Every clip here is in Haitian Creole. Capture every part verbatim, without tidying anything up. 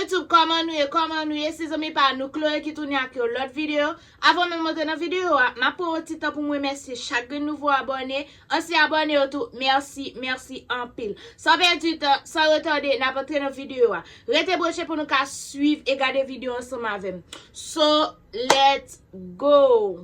YouTube, kòman nou ye? Kòman nou ye? Se zanmi pa nou, Chloé, ki tounen ak yon lòt videyo. Avan menm antre nan videyo a, m ap pran yon ti tan pou m remèsye chak grenn nouvo abòne, ansyen abòne yo tou, mèsi, mèsi anpil. San pèdi tan, san retade, n ap antre nan videyo a. Rete branche pou nou ka swiv e gade videyo ansanm avè m. So, let's go!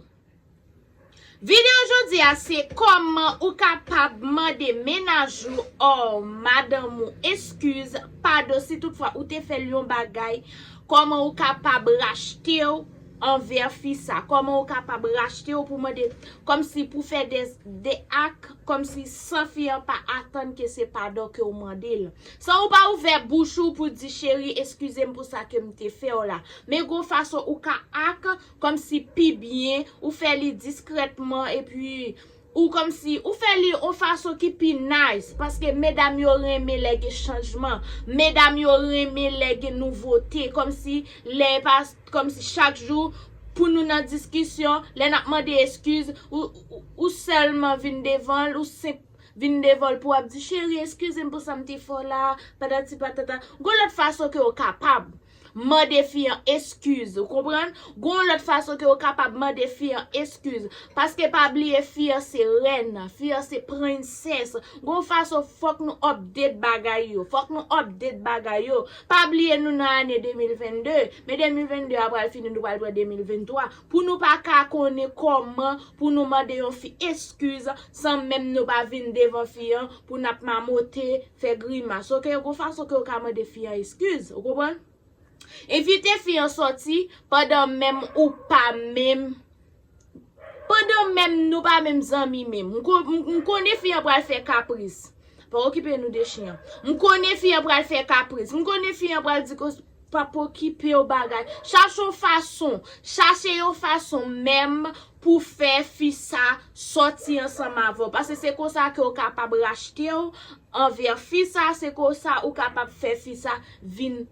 Videyo jodi a se kòman ou kapab mande mennaj ou or madanm ou eskiz, padon, si toutfwa ou te fè l yon bagay, kòman ou kapab rachte w anvè fi sa, kòman ou kapab rachte w pou mande, kòmsi pou fè de, de ak, kòmsi san fi an pa atann ke se padon ke w mande l. San ou pa ouvè bouch ou pou di, cheri, eskize m pou sa ke m te fè w la. Men gon fason ou ka ak, kòmsi pi byen, ou fè li diskrètman, epi ou kòmsi, ou fè li yon fason ki pi nice, paske medam yo renmen lè gen chanjman, medam yo renmen lè gen nouvote, kòmsi lè pa, kòmsi chak jou pou nou nan diskisyon, lè n ap mande eskiz, ou, ou, ou sèlman vin devan l, ou senp vin devan l pou w ap di, cheri, eskize m pou sa m te fè w la, patati patata. Gon lòt fason ke w kapab mande fi an eskiz, ou konprann? Gon lòt fason ke w kapab mande fi an eskiz. Paske pa bliye fi an se rèn, fi an se prensès. Gon fason fòk nou update bagay yo, fòk nou update bagay yo. Pa bliye nou nan ane de mil vennde, men de mil vennde a pral fini, nou pral pran de mil venntwa. Pou nou pa ka konnen kòman pou nou mande yon fi eskiz san menm nou pa vin devan fi an pou n ap mamote, fè grimas. Oke, gon fason ke w ka mande fi an eskiz, ou konprann? Envite fi an sòti pandan menm ou pa menm, pandan menm nou pa menm zanmi menm. M ko-, m, m konnen fi an pral fè kapris. Pa okipe nou de chen an. M konnen fi an pral fè kapris. M konnen fi an pral di konsa, pa okipe w bagay. Chache yon fason. Chache yon fason menm pou fè fi sa sòti ansanm avè w. Paske se konsa ke w kapab rachte w anvè fi sa, se konsa ou kapab fè fi sa vin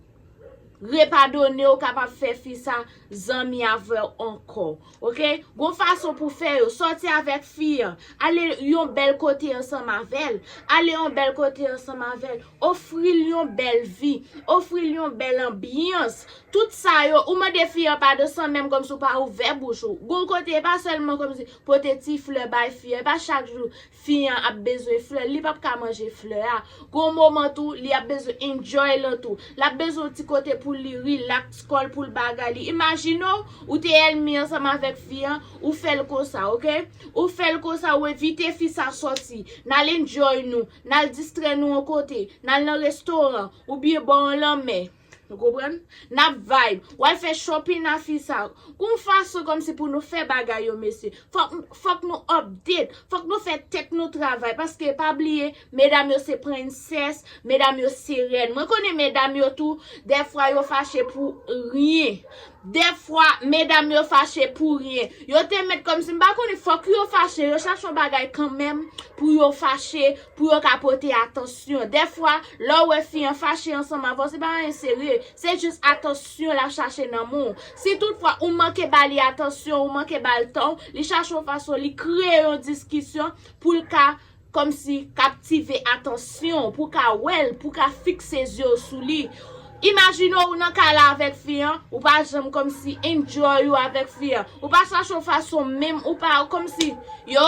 repadone w, kapab fè fi sa zanmi avè w ankò. Oke? Gon fason pou fè yo. Sòti avèk fi an. Ale yon bèl kote ansanm avè l. Ale yon bèl kote ansanm avè l. Ofri l yon bèl vi. Ofri l yon bèl anbyans. Tout sa yo, ou mande fi an padon san menm kòmsi w pa ouvè bouch ou. Gon kote, e pa sèlman kòmsi pote ti flè bay fi an. E pa chak jou fi an ap bezwen flè, li p ap ka manje flè a. Gon moman tou, li ap bezwen enjoy lan tou. L ap bezwen yon ti kote pou li relax kò l, pou l bagay li. Imajine w, ou te ènmi ansanm avèk fi an, ou fè l konsa, oke? Ou fè l konsa, ou envite fi sa sòti. N al enjoy nou, n al distrè nou yon kote, n al nan restoran, oubyen bò yon lanmè. Nou konprann? N ap vibe. W al fè shopping a fi sa. Gon fason kòmsi pou nou fè bagay yo, mesye. Fòk, fòk nou update. Fòk nou fè tèt nou travay. Paske pa bliye, medam yo se prensès, medam yo se rèn. Mwen konnen medam yo tou, dèfwa yo fache pou ryen. Dèfwa, medam yo fache pou ryen. Yo te mèt kòmsi, m pa konnen, fòk yo fache. Yo chache yon bagay kanmenm pou yo fache, pou yo ka pote atansyon. Dèfwa, lè w wè fi an fache ansanm avè w, se pa anyen serye. Se jis atansyon l ap chache nan men w. Si toutfwa ou manke ba li atansyon, ou manke ba l tan w, li chache yon fason, li kreye yon diskisyon pou l ka kòmsi kaptive atansyon w, pou ka wè l, pou ka fikse zye w sou li. Imajine w nan kay la avèk fi an, ou pa janm kòmsi enjoy ou avèk fi an. Ou pa chache yon fason menm, ou pa kòmsi, yo,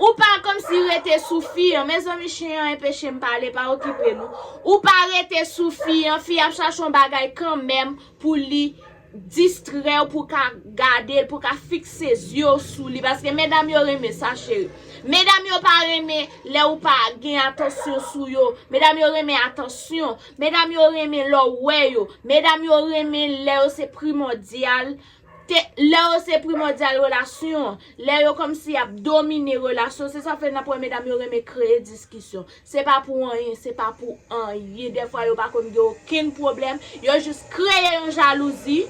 ou pa kòmsi rete sou fi an. Mezanmi, chen an enpeche m pale, pa okipe nou. Ou pa rete sou fi an, fi ap chache yon bagay kanmenm pou li distrè w, pou ka gade l, pou ka fikse zye w sou li. Paske medam yo renmen sa, cheri. Medam yo pa renmen lè ou pa gen atansyon sou yo. Medam yo renmen atansyon. Medam yo renmen lè w wè yo. Medam yo renmen lè yo se primòdyal. Te, lè yo se primòdyal relasyon an. Lè yo kòmsi ap domine relasyon. Se sa fè n ap wè medam yo renmen kreye diskisyon. Se pa pou anyen, se pa pou anyen. Dèfwa yo pa konn gen okenn pwoblèm. Yo jis kreye yon jalouzi.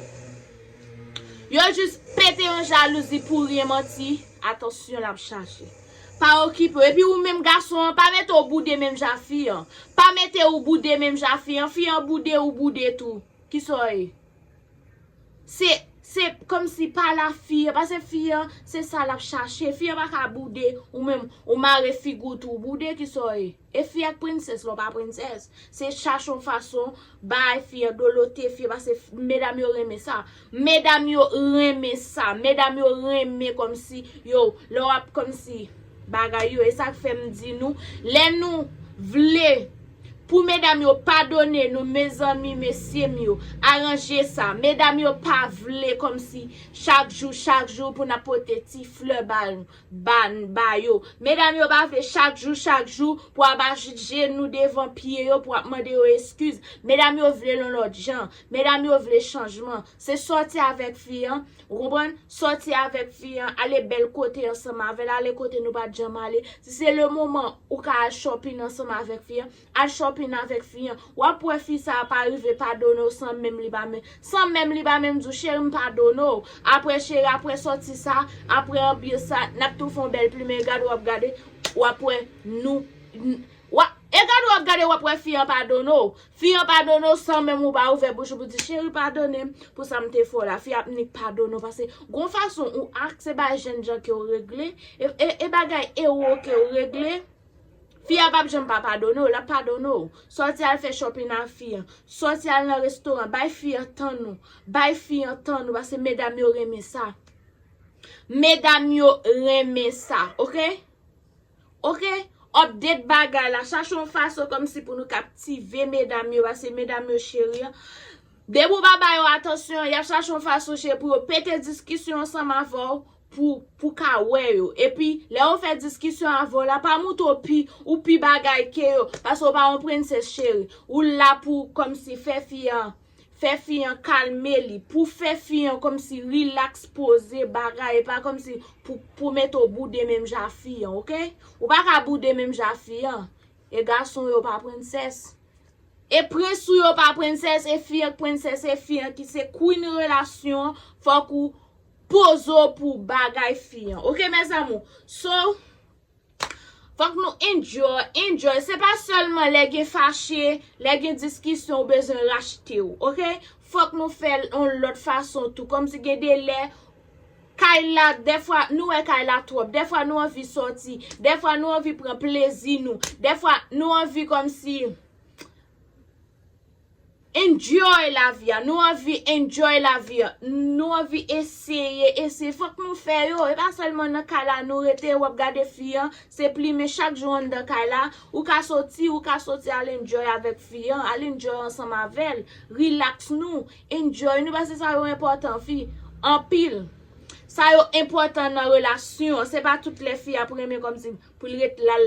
Yo jis pete yon jalouzi pou ryen, manti. Atansyon l ap chache. Pa okipe w. Epi ou menm gason an, pa mete w boude menm jan fi an. Pa mete w boude menm jan fi an. Fi an boude, ou boude tou. Kisa w ye? Se, Se kòmsi pa la fi an, paske fi an, se sa l ap chache. Fi an pa ka boude, ou menm, ou mare figi w tou, ou boude, kisa w ye? E fi ak prensès, lè w pa prensès. Se chache yon fason, bay fi an, dolote fi an, paske medam yo renmen sa. Medam yo renmen sa. Medam yo renmen kòmsi, yo, lè w ap kòmsi bagay yo. E sa k fè m di nou, lè nou vle pou medam yo padone nou, mezanmi, mesye m yo, aranje sa. Medam yo pa vle kòmsi chak jou, chak jou pou n ap pote ti flè ba, ba, ba yo. Medam yo pa vle chak jou, chak jou pou ap ajoute jenou devan pye yo, pou ap mande yo eskiz. Medam yo vle l yon lòt jan. Medam yo vle chanjman. Se sòti avèk fi an, ou konprann? Sòti avèk fi an, ale bèl kote ansanm avè l, ale kote nou pa t janm ale. Si se le moman ou ka al shopping ansanm avèk fi an, al shopping avèk fi an. W ap wè fi sa a pa rive padone w san menm li pa menm, san menm li pa menm di w, cheri, m padone w. Apre cheri, apre sòti sa, apre anbyans sa, n ap tou fè yon bèl plimen, gade w ap gade, w ap wè nou, n-, w ap, e gade w ap gade, w ap wè fi an padone w. Fi an padone w san menm ou pa ouvè bouch ou pou di, cheri, padone m pou sa m te fè w la. Fi ap nik padone w, paske gon fason ou akse bay jènjan ke w regle, e, e, e bagay ewo ke w regle. Fi a p ap janm pa padone w, l ap padone w. Sòti al fè shopping ak fi an. Sòti al nan restoran, bay fi an tan nou. Bay fi an tan nou, paske medam yo renmen sa. Medam yo renmen sa, oke? Oke? Update bagay la. Chache yon fason kòmsi pou nou kaptive medam yo, paske medam yo cheri an. Depi w pa ba yo atansyon, y ap chache yon fason cheri pou yo pete diskisyon ansanm avè w, pou, pou ka wè yo. Epi, lè yo fè diskisyon avè w la, pa montre w pi, ou pi bagay ke yo, paske w pa yon prensès cheri. Ou la pou kòmsi fè fi an, fè fi an kalme li, pou fè fi an kòmsi rilaks, poze bagay, e pa kòmsi pou, pou mete w boude menm jan fi an, oke? Ou pa ka boude menm jan fi an. E gason yo pa prensès. E prens ou yo pa prensès, e fi an k prensès, e fi an ki se queen relasyon an, fòk ou poze w pou bagay fi an. Oke, mes amours? So, fòk nou enjoy, enjoy. Se pa sèlman lè gen fache, lè gen diskisyon ou bezwen rachte w, oke? Fòk nou fè l yon lòt fason tou. Kòmsi gen de lè, kay la, dèfwa, nou wè kay la twòp. Dèfwa nou anvi sòti. Dèfwa nou anvi pran plezi nou. Dèfwa nou anvi kòmsi enjoy lavi a. Nou anvi enjoy lavi a. Nou anvi eseye, eseye. Fòk nou fè yo. E pa sèlman nan kay la nou rete, w ap gade fi an, se plimen chak jou anndan kay la. Ou ka soti, ou ka soti al enjoy avèk fi an, al enjoy ansanm avè l. Relax nou, enjoy nou, paske sa yo enpòtan, fi. Anpil. Sa yo enpòtan nan relasyon an. Se pa tout lè fi ap renmen kòmsi pou l ret la,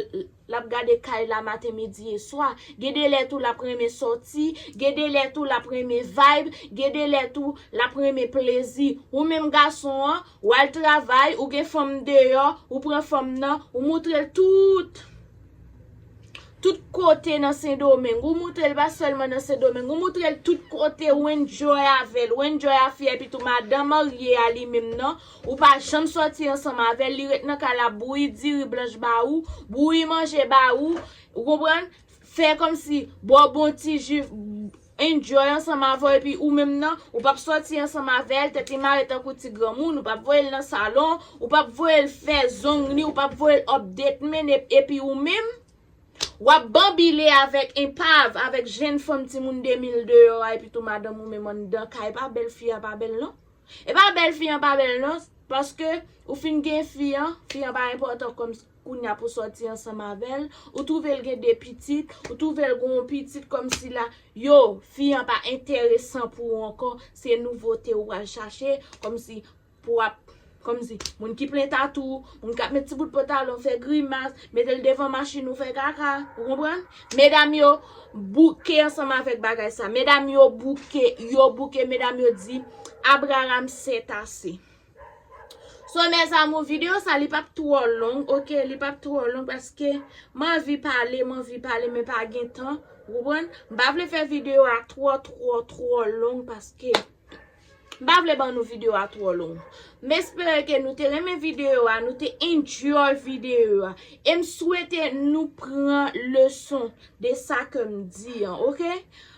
l ap gade kay la maten, midi e swa. Gen de lè tou l ap renmen sòti, gen de lè tou l ap renmen vibe, gen de lè tou l ap renmen plezi. Ou menm gason an, w al travay, ou gen fanm deyò, ou pran fanm nan, ou moutre l tout, tout kote nan Sendomeng. Ou moutre l pa sèlman nan Sendomeng, ou moutre l tout kote, ou enjoy avè l, ou enjoy a fi a, epi tou madan marye a li menm nan, ou pa janm sòti ansanm avè l, li ret nan kay la bouyi diri blanch ba ou, bouyi manje ba ou, ou konprann? Fè kòmsi ba w bon ti ji, enjoy ansanm avè w, epi ou menm nan, ou p ap sòti ansanm avè l, tèt li mare tankou ti granmoun, ou p ap voye l nan salon, ou p ap voye l fè zong li, ou p ap voye l update men, e-, epi ou menm, w ap banbile avèk enpav, avèk jenn fanm timoun de mil deyò a, epi tou madanm ou menm anndan kay, pa bèl fi a, pa bèl non. E pa bèl fi an pa bèl non, paske ou fin gen fi an, fi an pa enpòtan kòm kounye a pou sòti ansanm avè l, ou twouve l gen de pitit, ou twouve l gen yon pitit kòmsi la, yo, fi an pa enteresan pou ou ankò, se nouvote ou pral chache, kòmsi pou w ap, kòmsi, moun ki plen tatou, moun k ap met ti bout pantalon, fè grimas, mete l devan machin ou fè kaka, ou konprann? Medam yo bouke ansanm avèk bagay sa. Medam yo bouke, yo bouke, medam yo di, Abraham, c'est assez. So, mes amours, videyo sa, li p ap twò long, oke? Li p ap twò long paske m anvi pale, m anvi pale, men pa gen tan, ou konprann? M pa vle fè videyo a twò, twò, twò long paske M pa vle ban nou videyo a twò long. M espere ke nou te renmen videyo a, nou te enjoy videyo a. E m swete nou pran leson de sa ke m di an, oke?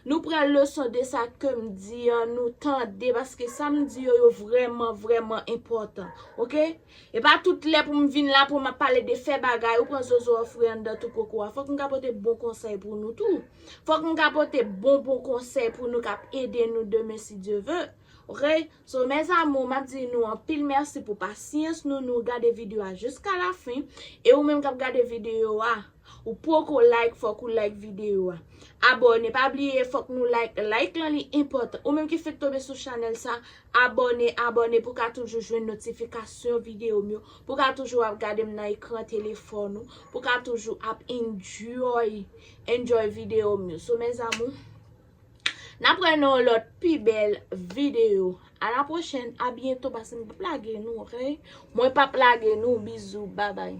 Nou pran leson de sa ke m di an, nou tande, paske sa m di yo, yo vrèman, vrèman enpòtan, oke? E pa tout lè pou m vin la pou m ap pale de fè bagay, ou pran zozo ofri anndan tou koko a. Fòk m ka pote bon konsèy pou nou tou. Fòk m ka pote bon, bon konsèy pou nou k ap ede nou demen, si Dye ve. Oke? So, mes amours, m ap di nou anpil mèsi pou pasyans nou, nou gade videyo a jiska la fen. E ou menm k ap gade videyo a, ou poko like, fòk ou like videyo a. Abòne, pa bliye, fòk nou like. Like lan li enpòtan. Ou menm ki fèk tonbe sou chanèl sa, abòne, abòne pou ka toujou jwenn notifikasyon videyo m yo. Pou ka toujou ap gade m nan ekran telefòn ou. Pou ka toujou ap enjoy, enjoy videyo m yo. So, mes amours, n ap wè nan yon lòt pi bèl videyo. A la pwochèn, a byento, paske m p ap lage nou, oke? Mwen p ap lage nou, bizou, babay.